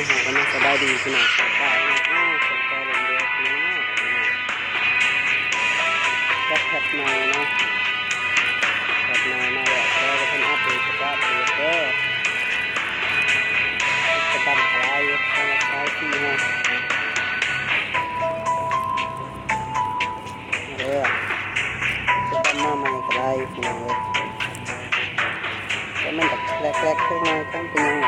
ເຮົາກະມາສະບາຍດີພີ່ນ້ອງ ສອງປ້າຍເນາະ ເອົາ ສົນໃຈເບິ່ງເດີພີ່ນ້ອງເນາະ ຈັດແພັດໃໝ່ເນາະ ແພັດໃໝ່ມາແລ້ວ ແຕ່ວ່າບໍ່ທັນອັບເດດ ກະອັບເດດເດີ ກິດຈະກຳກະຫຼາຍຢູ່ ສຳລັບສາຍຟຣີເຮົາ ເດີ ກິດຈະກຳມາໃໝ່ກະຫຼາຍຢູ່ພີ່ນ້ອງເອີຍ ແຕ່ມັນກະແລກໆ ຈັກໜ້ອຍ ຈັກເປັນຫຍັງ.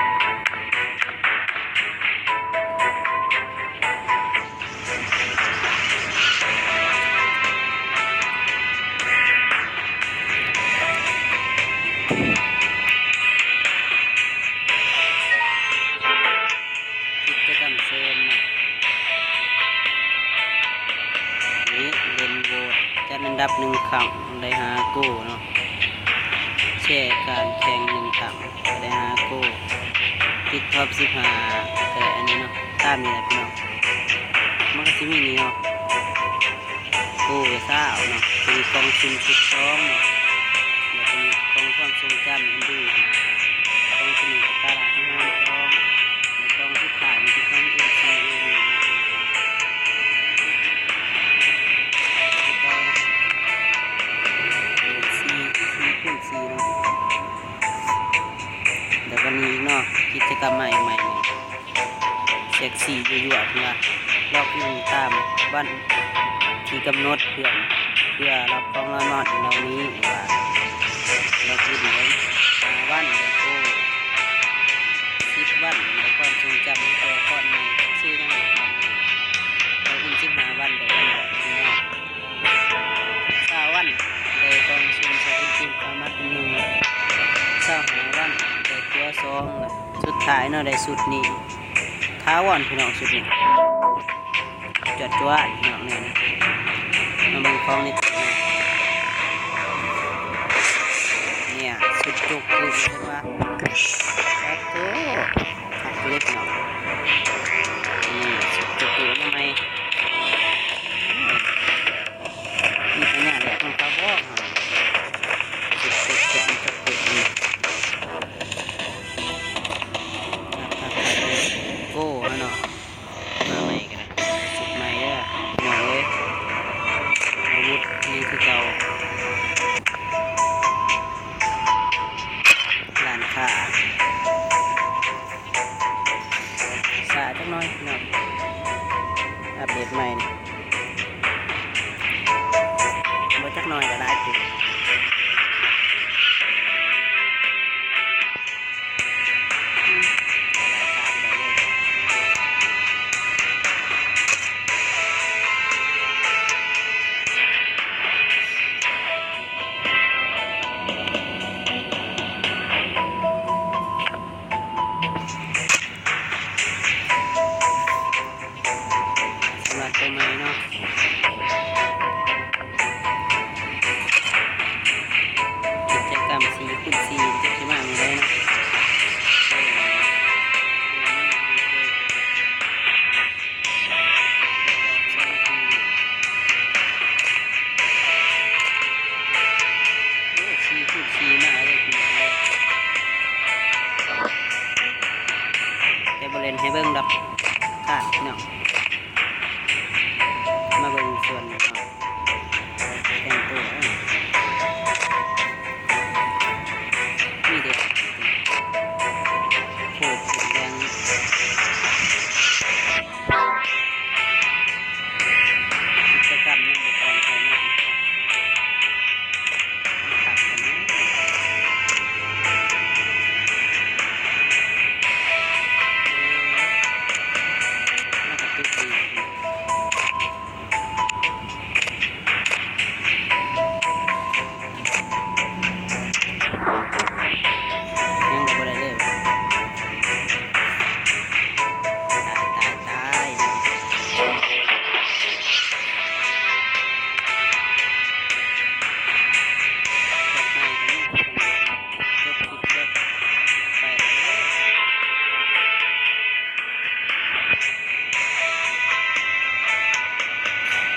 ກິດຈະກຳເສີມເນາະ ນີ້ ເຫຼັ້ນໂຫວດ ຈັດອັນດັບໜຶ່ງຄັ້ງໄດ້ຫ້າໂກເນາະ ແຊການແຂ່ງໜຶ່ງຄັ້ງ ກະໄດ້ຫ້າໂກ ຕິດທັອບສິບຫ້າ ແຕ່ອັນນີ້ເນາະ ຕາມນີ້ແຫຼະພີ່ນ້ອງ ມັນກະຊິມີນີ້ເນາະ ໂກຊາວເນາະ ໂຕນີ້ກ່ອງຊຸ່ມຊຸດສອງເນາະ ແລ້ວໂຕນີ້ກ່ອງຄວາມຊົງຈຳ ເອັນດູຫ້າ ກ່ອງໂຕນີ້ກະຕາລາງທະຫານສອງ ແລ້ວກ່ອງສຸດທ້າຍນີ້ຄືຂອງເອັມຊີເອ ເນາະ ຄືເກົ່າເນາະ ສີ່ ສີ່ຄູນສີ່ເນາະ. ແລ້ວກະນີ້ອີກເນາະ ກິດຈະກຳໃໝ່ ໃໝ່ນີ້ ເຊັກຊີຍົວໆ ເພິ່ນວ່າ ລັອກອິນຕາມວັນທີ່ກຳນົດ ເພື່ອ ເພື່ອຮັບຂອງລາງວັນເຫຼົ່ານີ້ ວ່າ ລັອກອິນເບິ່ງ ຫ້າວັນໄດ້ໂກ ສິບວັນໄດ້ຄວາມຊົງຈຳຂອງຕົວລະຄອນໃໝ່ ຊື່ຫຍັງ ລັອກອິນສິບຫ້າວັນໄດ້ເງິນບອດພີ່ນ້ອງ. ຊາວວັນໄດ້ກ່ອງຊຸ່ມສະເປັນທີມຄວາມມັກອັນໜຶ່ງ ຊາວຫ້າວັນໄດ້ຕົວສອງ ແລະ ສຸດທ້າຍເນາະ ໄດ້ຊຸດນີ້ ຖາວອນພີ່ນ້ອງ ຊຸດນີ້ ຈວດໆ ພີ່ນ້ອງ ແນວນີ້ ມາເບິ່ງຂອງໃນຕູ້ເນາະ ເນຍ ຊຸດຈຸກຄືເພິ່ນວ່າ ປາດໂທ້ ຄັກເລີຍພີ່ນ້ອງ ນີ້ ຊຸດຈຸກອອກມາໃໝ່. ມີພະຍາດແຫຼະຂອງເຂົາບໍ່ ເຮົາ ສຸດເຕັດແຂນຈັກເຕັດນີ້ ໂກເຮົາເນາະ ມາໃໝ່ກະໄດ້ ຊຸດໃໝ່ເດີພີ່ນ້ອງເອີຍ ອາວຸດຍັງຄືເກົ່າ ຮ້ານຄ້າ ຊ້າຈັກໜ້ອຍພີ່ນ້ອງ ອັບເດດໃໝ່ນີ້ ບໍ່ຈັກໜ້ອຍກະຫຼາຍເຕີບ. ສຳລັບໂຕໃໝ່ເນາະ ກິດຈະກຳສີ່ຄູນສີ່ ຈັກຊິມາມື້ໃດເນາະ. ໂອ້ ສີ່ຄູນສີ່ມາເລີຍພີ່ນ້ອງເອີຍ ແຕ່ບໍ່ເຫຼັ້ນໃຫ້ເບິ່ງດອກ ຄ້ານພີ່ນ້ອງ ມາເບິ່ງສ່ວນນີ້ເນາະ ແຕ່ງໂຕ ເອີ ມີແຕ່ ໂອ້ ເສື້ອແດງ